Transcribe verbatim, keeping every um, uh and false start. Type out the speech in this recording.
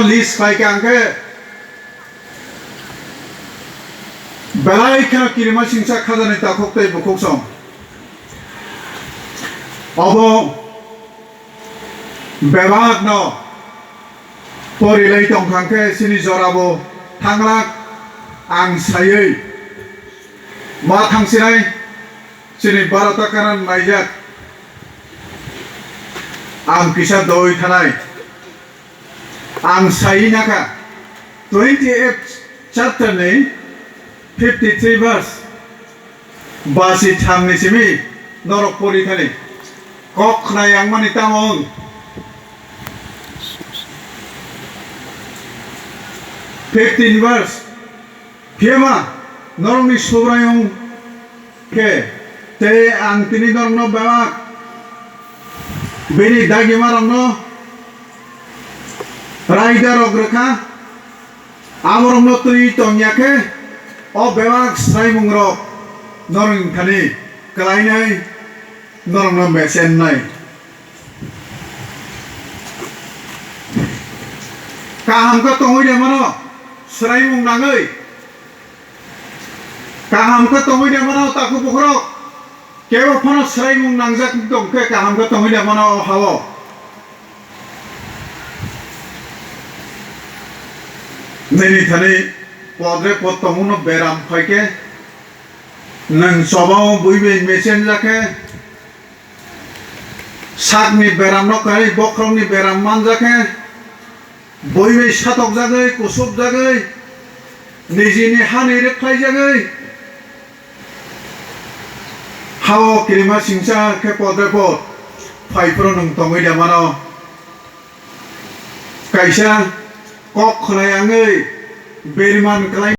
list khlai kha hwnkhe belai kheno kirima singsa khajani takhuk tei bukhuk song. Obo bebakno porilai tongkha hwnkhe chini jorabo thanglak ang saiwi ma thangsinai chini Bharata karan naijak ang kisa doi thanai. Ang sai nakha, twenty-eight chapter ni fifty-three verse, basi thang ni simi norok pori thani. Kok khna yang mani tamo wng. Fifteen verse, phiyama norok ni Subraiyung khe, tei ang tini norokno bebak bini dagimarokno raidarok rwkha, aborokno twi tongya khe, o bebak swraimungrok norokni thani kwlainai norokno mechennai. Kaham khe tongwi de mano, swraimung nangwi. Kaham khe tongwi de mano, takhuk bukhurok. Kebo phano swraimung nangjak tong khe kaham khe tongwi de mano o ha-o. Nini thani podre pod tongmungno beram phai khe, nwng chobao bui bai mechenjak khe, sakni beramno kwrwi bokhorokni beram manjak khe, bui bai satokjagwi, kusupjagwi, nijini hani rwkhlaijagwi, ha-o kirima singsa khe podre pod phai phuru nwng tongwi de mano. Kaisa kok khna yangwi beriman kwlai